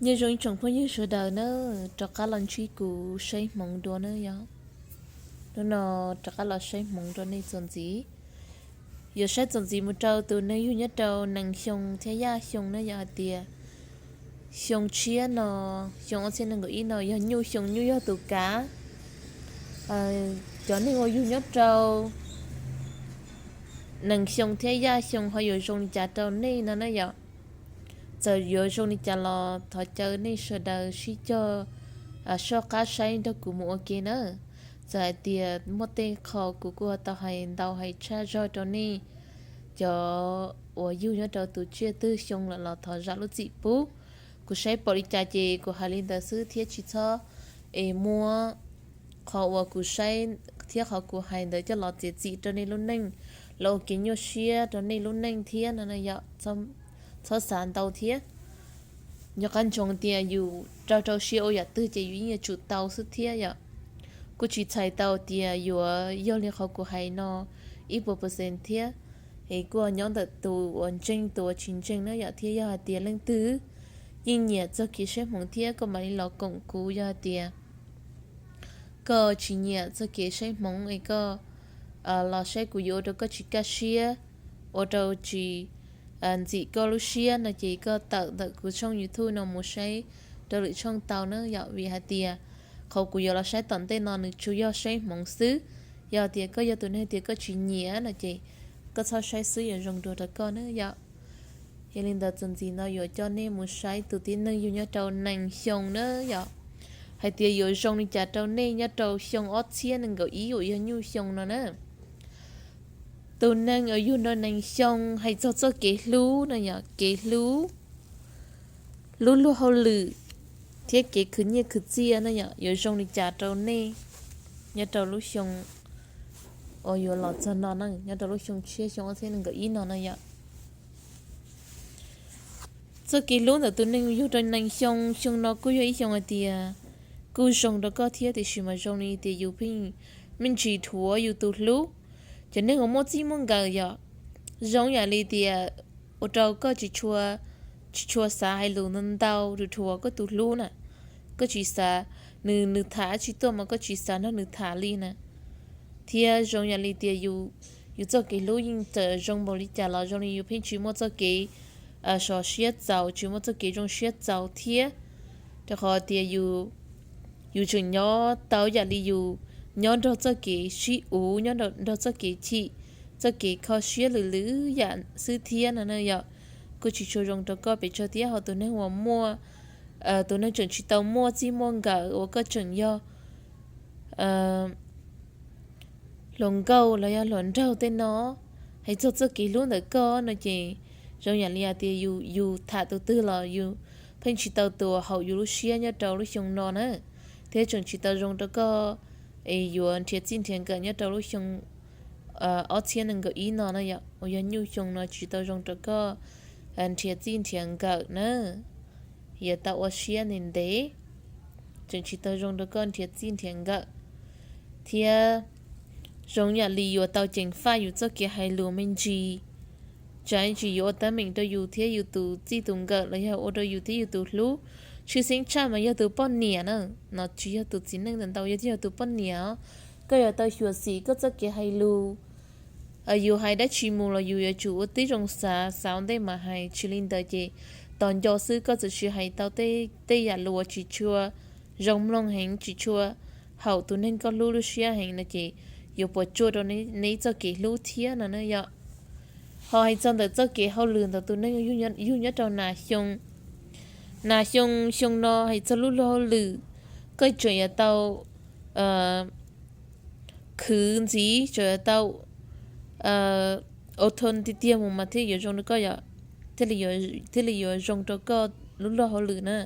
Nyob zoo ib tsoom phooj ywg sawv daws na, rov qab los ntsib kuv saib hmoov dua na yom. Hnub no rov qab los saib hmoov rau nej txuas ntxiv. Yuav saib txuas ntxiv mus rau tus neeg yug nyob rau nees xyoo thiab yaj xyoo na yom, hais tias xyoo tshiab no, xyoo ob txhiab nees nkaum ib no yog nyuj xyoo, nyuj yog tus kav. Cov neeg uas yug nyob rau nees xyoo thiab yaj xyoo ho yuav zoo li cas rau nej no na yom. Txawm yuav zoo li cas los thov caw nej sawv daws sib cog soj qab saib nrog kuv mus ua ke na. Txawm hais tias muaj tej qho kuv kuj ho tau hais ntau hais tshaj zog rau nej cov uas yug nyob rau tus tsiaj twg xyoo lawm los thov zam lub txim pub. Kuv saib pom li cas ces kuv hais li ntawd xwb thiab tsis txhob es muab qhov uas kuv saib thiab qhov kuv hais ntawd coj los txiav txim rau nej lub neej, los ua kev nyuaj siab rau nej lub neej thiab no yom. Txhob xav ntau thiab. Nco qab ntsoov tias yus rau rau siab ua yam twg ces yus yeej yuav tsum tau xwb thiab yom. Kuj tsis txhais tau tias yuav yog li qhov kuv hais no ib puas percent thiab, es kuj nyob ntawm tus uas ntseeg tus uas tsis ntseeg na yom. Thiab yog hais tias leej twg yeej nyiam txoj kev saib hmoov thiab koj mam li los koom kuv, yog hais tias koj tsis nyiam txoj kev saib hmoov es koj los saib kuv yuav ua rau koj tsis kaj siab, ua rau tsis ntxim koj lub siab no ces koj tawm ntawm kuv tshooj YouTube no mus saib rau lwm tshooj tau na yom. Vim hais tias qhov kuv yuav los saib tom ntej no nws tsuas yog saib hmoov xwb. Yog tias koj yog tus neeg tias koj tsis nyiam no ces koj txhob saib xwb yuav zoo dua rau koj na yom. Yog li ntawd txuas ntxiv no yuav coj nej mus saib tus tib neeg yug nyob rau nees xyoo na yom, hais tias yuav zoo li cas rau nej nyob rau xyoo ob txhiab nees nkaum ib uas yog nyuj xyoo no na. Tus neeg uas yug nrog nees xyoo hais txog txoj kev hlub no yom, kev hlub, lub luag hauj lwm thiab kev khwv nyiaj khwv txiaj na yom, yuav zoo li cas rau nej nyob rau lub xyoo uas yuav los txog no na, nyob rau lub xyoo tshiab xyoo ob txhiab nees nkaum ib no na yom. Txoj kev hlub ntawm tus neeg yug rau nees xyoo, xyoo no kuj yog ib xyoo hais tias kuj zoo rau koj thiab, tiam sis mas zoo li tias yus pheej me ntsis dhuav yus tus hlub. Cov neeg uas muaj txij muaj nkawm yom, zoo yam li tias ua rau koj tsis tshua xav hais lus ntau ntau, dhuav dhuav koj tus hlub na. Koj tsis xav, nws nws tham tsis tuaj mas koj tsis xav nrog nws tham li na. Thiab zoo yam li tias yus txoj kev hlub yeej txawm zoo npaum li cas los zoo li yus pheej tsis muaj txoj kev sov siab txaus, tsis muaj txoj kev zoo siab txaus thiab. Rau qhov tias yus tseem nyob tau yam li yus nyob nrog txoj kev sib uv, nyob nrog txoj kev chim, txoj kev kho siab lwm lwm yam xwb thiab no na yom. Kuj tsis tshua zoo rau koj pes tsawg thiab. Ho tus neeg uas muaj, tus neeg tseem tsis tau muaj txij muaj nkawm uas koj tseem yog hluas nkauj los yog hluas nraug tej no, hais txog txoj kev hlub ntawm koj no ces zoo yam li hais tias yus tham tus twg los yus pheej tsis tau tus haum yus lub siab nyob rau lub xyoo no na, thiab tseem tsis tau zoo rau koj es yuav nrhiav txij nrhiav nkawm nyob rau lub xyoo ob txhiab nees nkaum ib no na yom, uas yog nyuj xyoo no tsis tau zoo rau koj nrhiav txij nrhiav nkawm na, yuav tau ua siab ntev ntev, tseem tsis tau zoo rau koj nrhiav txij nrhiav nkawm, thiab zoo yam li yuav tau ceev faj yus txoj kev hais lus me ntsis. Tsam ib ntsis yuav ua teeb meem rau yus thiab yus tus txij tus nkawm los yog ua rau yus thiab yus tus hlub. Tshwj xeeb tshaj mas yog tus poj niam na, no tsis yog tus txiv neej ntau ntau, yog thiaj yog tus poj niam os. Koj yuav tau xyuam xim koj txoj kev hais lus. Yus hais dab tsi mus los yus yuav tsum ua tib zoo xav, xav ua ntej mas hais, tsis li ntawd ces tos nco xwb koj txawm sis hais tau tej yam lus uas tsis tshua zoo mloog heev, tsis tshua haum tus neeg koj hlub lub siab heev no ces yuav puas tsuaj rau neb txoj kev hlub thiab no na yom. Ho hais txog ntawm txoj kev hauj lwm ntawm tus neeg yug nyob rau nas xyoo, nas xyoo, xyoo no hais txog lub luag hauj lwm, koj tseem yuav tau khwv ntxiv, tseem yuav tau ua thon tiag tiag mus mas thiaj yuav zoo rau koj yom, thiaj li yuav zoo rau koj lub luag hauj lwm na.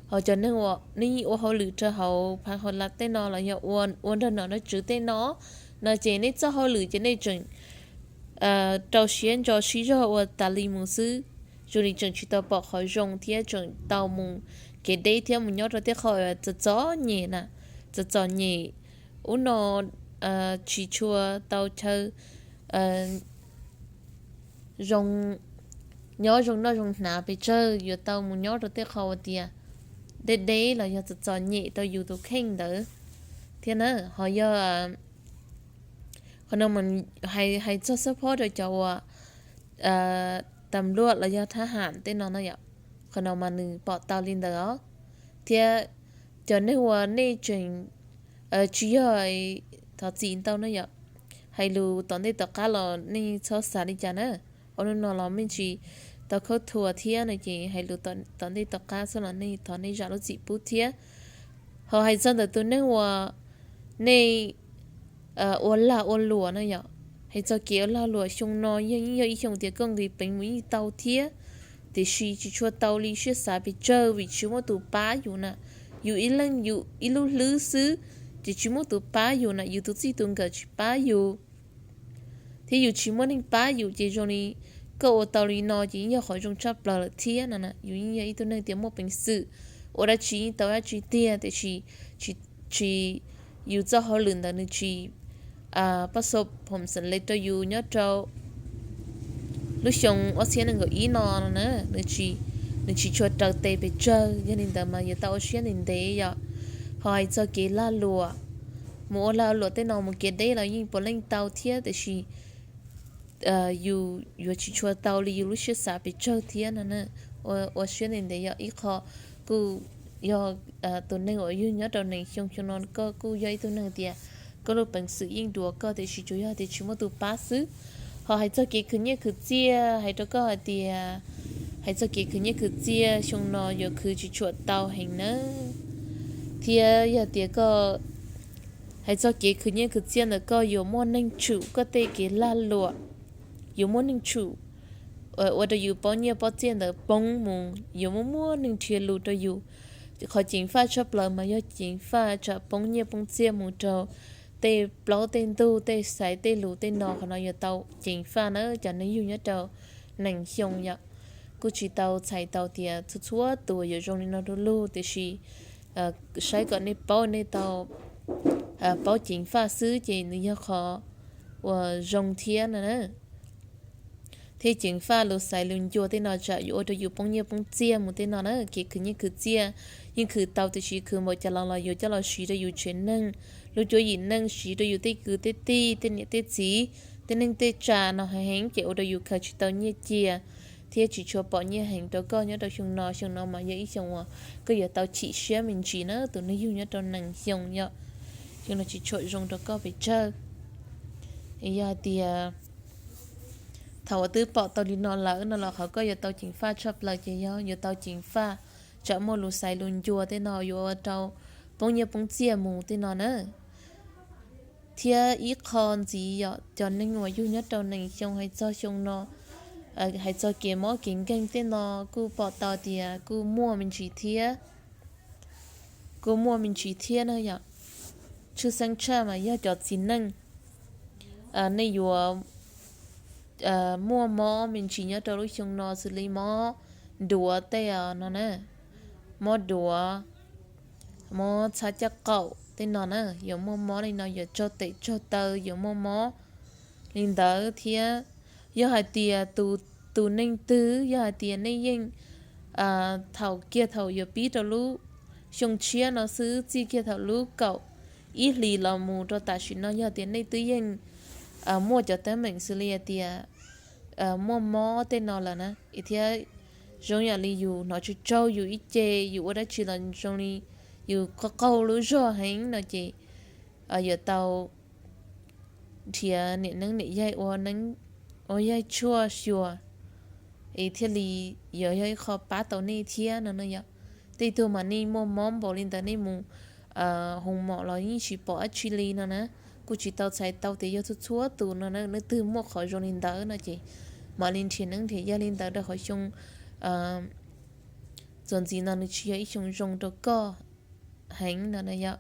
Ho cov neeg uas nej ua hauj lwm rau hauv phav hauv lam tej no los yog ua nrog nom nrog tswv tej no, no ces nej txoj hauj lwm ces nej tseem rau siab ntso sib zog ua tas li mus xwb. Zoo li tseem tsis tau pom qhov zoo thiab tseem tau mus kev deb thiab mus nyob rau tej qho txom txom nyem na, txom txom nyem. Ub no tsis tshua tau chaw zoo, nyob zoo noj zoo hnav pes tsawg, yuav tau mus nyob rau tej qho uas tias deb deb los yog txom txom nyem rau yus tus kheej ntawd thiab na. Ho yog qhov no hais txog xab phob rau cov uas tas npluaj los yog thab ham tej no na yom, qhov no mas nws pom tau li ntawd os. Thiab cov neeg uas nej tseem tsis yog, thov txim ntau na yom, hais lus tom ntej tom qab los nej txhob xav li cas na. Ua hnub no los me ntsis tau khaub thuas thiab no ces hais lus tom ntej tom qab xwb los nej thov nej zam lub txim pub thiab. Ho hais txog ntawm tus neeg uas nej ua lag ua luam no yom, hais txog kev ua lag luam xyoo no yog yeej yog ib xyoo tias koj nqis peev mus yeej tau thiab, tiam sis tsis tshua tau li siab xav pes tsawg vim tsis muaj tus pab yus na. Yus ib leeg yus ib lub hlwb xwb, ces tsis muaj tus pab yus na, yus tus txij tus nkawm tsis pab yus thiab yus tsis muaj neeg pab yus ces zoo li koj ua tau li no ces yeej yog qhov zoo tshaj plaws lawm thiab no. Yus yeej yog ib tug neeg tias muaj peev xwm ua dab tsi yeej tau dab tsi tiag, tiam sis tsis, yus txoj hauj lwm ntawd nws tsis pab xo phom xeem le rau yus nyob rau lub xyoo ob txhiab nees nkaum ib no no na, nws tsis tshua raws tes pes tsawg. Yog li ntawd mas yuav tau ua siab ntev ntev yom. Ho hais txog kev lag luam, mus ua lag luam tej no mus kev deb los yeej puav leej tau thiab, tiam sis yus yuav tsis tshua tau li yus lub siab xav pes tsawg thiab no. Ua siab ntev ntev yog ib qho, kuj yog tus neeg uas yug nyob rau nees xyoo xyoo no koj kuj yog ib tug neeg tias koj lub peev xwm yeej duav koj tiam sis tsuas yog tias tsis muaj tus pab xwb. Ho hais txog kev khwv nyiaj khwv txiaj hais rau koj hais tias, hais txog kev khwv nyiaj khwv txiaj xyoo no yuav khwv tsis tshua tau heev nawb. Thiab yog tias koj hais txog kev khwv nyiaj khwv txiaj ntawm koj yuav muaj neeg tshum koj tej kev lag luam, yuav muaj neeg tshum ua rau yus pob nyiaj pob txiaj ntawd poob mus, yuav muaj muaj neeg nrhiav lus rau yus. Qhov ceev faj tshaj plaws mas yog ceev faj tsam poob nyiaj poob txiaj mus rau tej plaub tej ntug tej xaiv tej lus tej no, qhov no yuav tau ceev faj na cov neeg yug nyob rau nees xyoo yom. Kuj tsis tau txhais tau tias txhua txhua tus yuav zoo li no du lug, tiam sis saib kom nej paub, nej tau paub ceev faj xwb ces nws yog qhov uas zoo thiab no na. Thiab ceev faj lus xaiv lus ncua tej no tsam yuav ua rau yus poob nyiaj poob txiaj mus tej no na. Kev khwv nyiaj khwv txiaj yeej khwv tau tiam sis khwv npaum cas los los yuav coj los siv rau yus tsev neeg, lub cuab yim neej, siv rau yus tej kwv tej tij, tej niam tej txiv, tej neej tej tsa no heev heev ces ua rau yus khaws tsis tau nyiaj cia thiab tsis tshua pom nyiaj heev rau koj nyob rau xyoo no. Xyoo no mas yog ib xyoo uas koj yuav tau chim siab me ntsis na tus neeg yug nyob rau nees xyoo yom. Xyoo no tsis tshua zoo rau koj pes tsawg. Yog hais tias thaum uas twb pom tau li no lawm no los qhov koj yuav tau ceev faj tshaj plaws ces yog yuav tau ceev faj tsam muaj lus xaiv lus ncua tej no yuav ua rau poob nyiaj poob txiaj mus tej no na. Thiab ib qho ntxiv yom, cov neeg uas yug nyob rau nees xyoo hais txog xyoo no, hais txog kev mob kev nkeeg tej no kuj pom tau tias kuj muaj me ntsis thiab, kuj muaj me ntsis thiab na yom. Tshwj xeeb tshaj mas yog cov txiv neej, nej yuav muaj mob me ntsis nyob rau lub xyoo no xws li mob duav tej no na, mob duav, mob txhab caj qaum tej no na, yuav muaj mob li no, yuav tsaug tes tsaug taw, yuav muaj mob li ntawd thiab. Yog hais tias tus neeg twg, yog hais tias nej yeej thaum kiag thaum yuav pib rau lub xyoo tshiab no xwb, txij kiag thaum lub kaum ib hlis los mus rau tam sim no, yog tias nej twb yeej muaj cov teeb meem xws li hais tias muaj mob tej no lawm na, thiab zoo yam li yus hnov tsaug tsaug, yus ib ce, yus ua dab tsi los zoo li yus qaug qaug lub zog heev no ces yuav tau nrhiav niam neeb niam yaig ua yaig tshuaj xyuas, es thiaj li yuav yog ib qho pab tau nej thiab no na yom. Tej tug mas nej muaj mob npaum li ntawd nej mus hu mom los yeej tsis pom dab tsi li no na, kuj tsis tau txhais tau tias yog txhua txhua tus no na, leej twg muaj qhov zoo li ntawd no ces mam li nrhiav neeb nrhiav yaig li ntawd rau qhov xyoo txuas ntxiv no nws tsis yog ib xyoo zoo rau koj heev no na yom.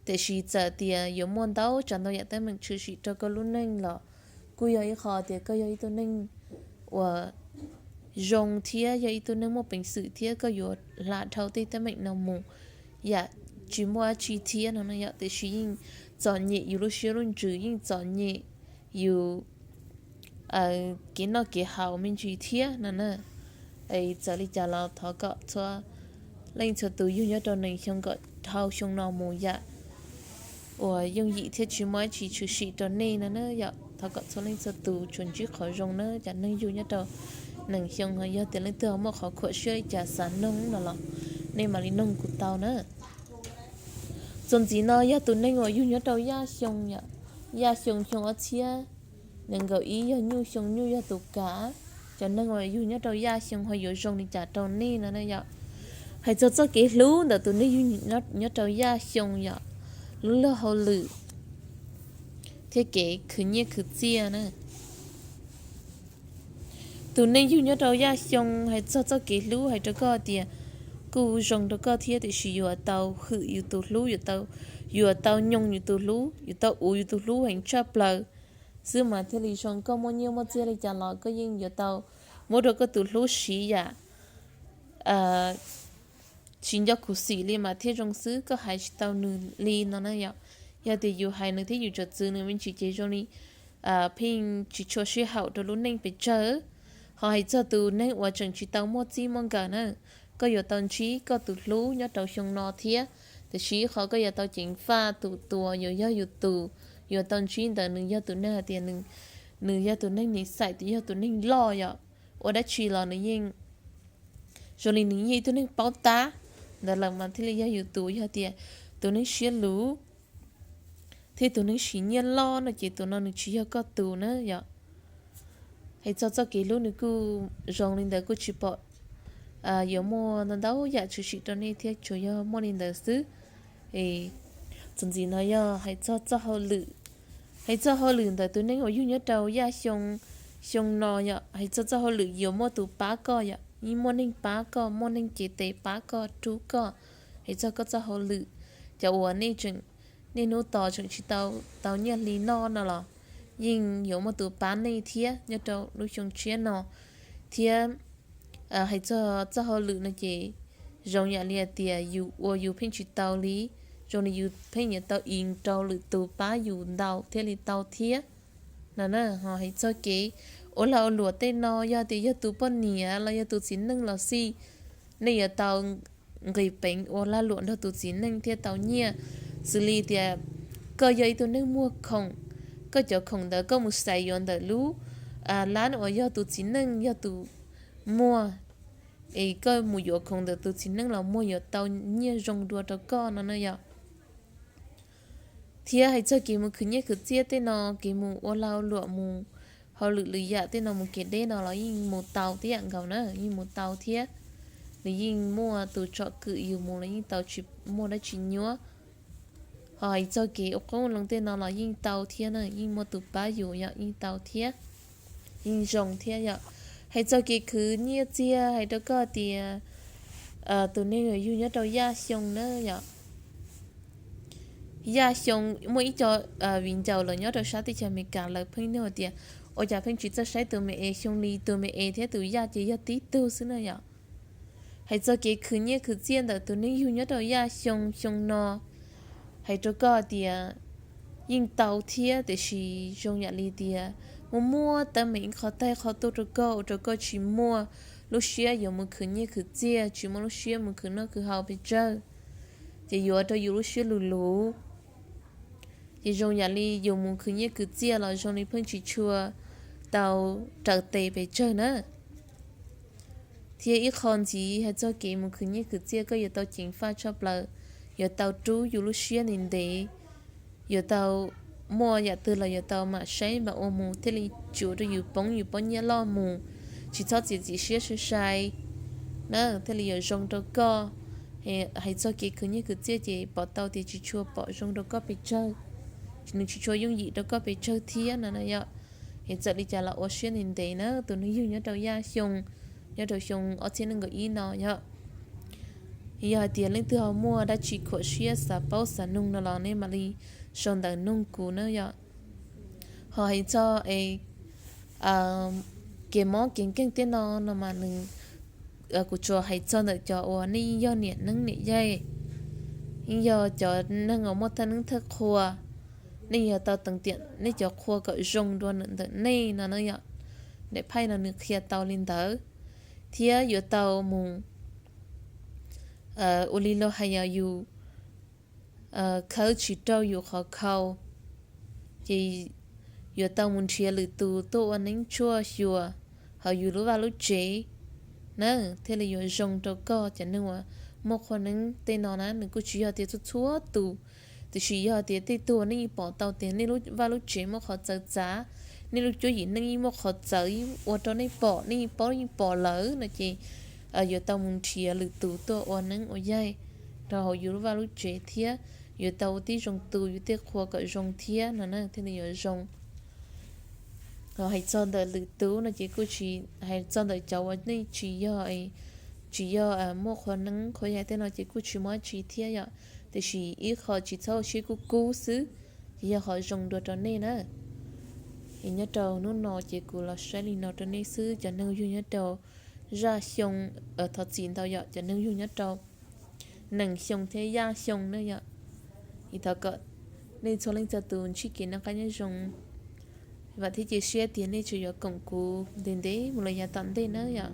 Tiam sis txawm tias yuav muaj ntau tsav ntau yam teeb meem tshwm sim rau koj lub neej los kuj yog ib qho tias koj yog ib tug neeg uas zoo thiab yog ib tug neeg muaj peev xwm thiab koj yuav hla dhau tej teeb meem no mus yam tsis muaj dab tsi thiab no na yom. Tiam sis yeej txom nyem yus lub siab lub ntsws, yeej txom nyem yus kev noj kev haus me ntsis thiab no na. Txawm li cas los thov kom txhua leej txhua tus yug nyob rau nees xyoo kom dhau xyoo no mus yam uas yooj yim thiab tsis muaj dab tsi tshwm sim rau nej no na yom. Thov kom txhua leej txhua tus tsuas ntsib qhov zoo na. Cov neeg yug nyob rau nees xyoo no yog tias leej twg ho muaj qhov khuam siab li cas xav noog no los nej mam li noog kuv tau na. Txuas ntxiv no yog tus neeg uas yug nyob rau yaj xyoo yom, yaj xyoo xyoo ob txhiab nees nkaum ib yog nyuj xyoo nyuj yog tus kav. Cov neeg uas yug nyob rau yaj xyoo ho yuav zoo li cas rau nej no na yom. Hais txog txoj kev hlub ntawm tus neeg yug nyob rau yaj xyoo yom, lub luag hauj lwm thiab kev khwv nyiaj khwv txiaj na. Tus neeg yug nyob rau yaj xyoo hais txog txoj kev hlub hais rau koj tias kuj zoo rau koj thiab tiam sis yuav tau hwm yus tus hlub, yuav tau nyoog yus tus hlub, yuav tau uv yus tus hlub heev tshaj plaws xwb mas thiaj li zoo. Koj muaj nyiaj muaj txiag li cas los koj yeej yuav tau muab rau koj tus hlub siv yam tsis nco khuv xim li mas thiaj zoo xwb, koj hais tsis tau nws li no na yom. Yog tias yus hais nws thiab yus tsom txwv nws me ntsis ces zoo li pheej tsis tshua sib haum rau lub neej pes tsawg. Ho hais txog tus neeg uas tseem tsis tau muaj txij muaj nkawm na, koj yuav tau ntsib koj tus hlub nyob rau xyoo no thiab, tiam sis ib qho koj yuav tau ceev faj tus uas yuav yog yus tus, yuav tau ntsib ntawd nws yog tus neeg hais tias nws yog tus neeg niv xais, yog tus neeg loj yom, ua dab tsi los nws yeej zoo li nws yeej ib tug neeg paub tab ntawd lawm mas thiaj li yog yus tus. Yog tias tus neeg siab luv thiab tus neeg siv nyiaj loj no ces tus no nws tsis yog koj tus na yom. Hais txog txoj kev hlub nws kuj zoo li ntawd, kuj tsis pom yuav muaj ntau ntau yam tshwm sim rau nej thiab, tsuas yog muaj li ntawd xwb. Txuas ntxiv no yog hais txog txoj hauj lwm. Hais txog hauj lwm ntawm tus neeg uas yug nyob rau yaj xyoo, xyoo no yom, hais txog txoj hauj lwm yuav muaj tus pab koj yom, yeej muaj neeg pab koj, muaj neeg cev tes pab koj, rub koj. Hais txog koj txoj hauj lwm, cov uas nej tseem, nej hnub tos tseem tsis tau tau nyiaj hli noj no los yeej yuav muaj tus pab nej thiab nyob rau lub xyoo tshiab no. Thiab hais txog txoj hauj lwm no ces zoo yam li hais tias yus ua yus pheej tsis tau li, zoo li yus pheej yuav tau ib rau lwm tus pab yus ntau thiaj li tau thiab no na. Ho hais txog kev ua lag ua luam tej no, yog tias yog tus poj niam los yog tus txiv neej los xij, nej yuav tau nqis peev ua lag luam nrog tus txiv neej thiaj tau nyiaj. Xws li tias koj yog ib tug neeg muag khoom, koj cov khoom ntawd koj mus xaiv yuav ntawm lub lab uas yog tus txiv neej yog tus muag, es koj mus yuav khoom ntawm tus txiv neej los muag yuav tau nyiaj zoo dua rau koj no na yom. Thiab hais txog kev mus khwv nyiaj khwv txiaj tej no, kev mus ua lag ua luam mus hauj lwm lwm yam tej no mus kev deb no los yeej mus tau tib yam nkaus na, yeej mus tau thiab. Nws yeej muaj tus tsom kwm yus mus los yeej tau, tsis muaj dab tsi nyuaj. Ho hais txog kev ua qoob loo tej no los yeej tau thiab na, yeej muaj tus pab yus yom, yeej tau thiab, yeej zoo thiab yom. Hais txog kev khwv nyiaj txiag hais rau koj tias tus neeg uas yug nyob rau yaj xyoo na yom. Yaj xyoo muaj ib co viv ncaus lawv nyob rau sab teb chaws Amelikas lawv pheej nug tias ua cas pheej tsis txawj saib tus me es xyoo li, tus me es thiab tus yaj ces yog tib tug xwb na yom. Hais txog kev khwv nyiaj khwv txiaj ntawm tus neeg yug nyob rau yaj xyoo, xyoo no, hais rau koj tias yeej tau thiab, tiam sis zoo yam li tias muaj muaj teeb meem ib qho tag qho tuaj rau koj ua rau koj tsis muaj lub siab yuav mus khwv nyiaj khwv txiaj, tsis muaj lub siab mus khwv noj khwv haus pes tsawg, ces yuav ua rau yus lub siab luv luv. Ces zoo yam li yus mus khwv nyiaj khwv txiaj los zoo li pheej tsis tshua tau raws tes pes tsawg na. Thiab ib qho ntxiv hais txog kev mus khwv nyiaj khwv txiaj koj yuav tau ceev faj tshaj plaws, yuav tau rub yus lub siab ntev ntev, yuav tau muaj yam twg los yuav tau mam saib mam ua mus thiaj li tsis ua rau yus poob yus pob nyiaj loj mus, tsis txhob txiav txim siab sai sai na thiaj li yuav zoo rau koj. Hais txog kev khwv nyiaj khwv txiaj ces pom tau tias tsis tshua pom zoo rau koj pes tsawg, nws tsis tshua yooj yim rau koj pes tsawg thiab no na yom. Es txawm li cas los ua siab ntev ntev na tus neeg yug nyob rau yaj xyoo, nyob rau xyoo ob txhiab nees nkaum ib no yom. Yog hais tias leej twg ho muaj dab tsi khuam siab xav paub xav noog no los nej mam li sau ntawv noog kuv na yom. Ho hais txog es kev mob kev nkeeg tej no no mas nws, kuv tsuas hais txog ntawm cov uas nej yeej yog niam neeb niam yaig, yeej yog cov neeg uas muaj thawj neeb thawj qhua, nej yuav tau tees tiam nej cov qhua kom zoo dua ntawm nej no na yom. Daim phaij no nws qhia tau li ntawd, thiab yuav tau mus ua li los hais yog yus khawb tsis raug yus qhov khau, ces yuav tau mus nrhiav lwm tus tuaj ua neeb tshuaj xyuas hauv yus lub vaj lub tsev na, thiaj li yuav zoo rau koj. Cov neeg uas muaj qhua neeb tej no na, nws kuj tsis yog tias txhua txhua tus, tiam sis yog tias tej tug nej yeej pom tau tias nej lub vaj lub tsev muaj qhov txawv txav, nej lub cuab yim neej yeej muaj qhov txawv ua rau nej pom, nej yeej paub yeej pom lawm no ces yuav tau mus nrhiav lwm tus tuaj ua neeb ua yaig rau hauv yus lub vaj lub tsev thiab, yuav tau ua tib zoo tu yus tej qhua kom zoo thiab no na thiaj li yuav zoo. Hais txog ntawm lwm tus no ces kuj tsis, hais txog ntawm cov uas nej tsis yog, tsis yog muaj qhua neeb qhua yaig tej no ces kuj tsis muaj dab tsi thiab yom, tiam sis ib qho tsis txhob ua siab kub kub xwb, ces yog qhov zoo dua rau nej na. Es nyob rau hnub no ces kuv los saib li no rau nej xwb. Cov neeg yug nyob rau zaj xyoo, thov txim ntau yom, cov neeg yug nyob rau nees xyoo thiab yaj xyoo na yom, es thov kom nej txhua leej txhua tus ntsib kev noj qab nyob zoo. Vam thiab cia siab tias nej tseem yuav koom kuv ntev ntev mus los yav tom ntej na yom.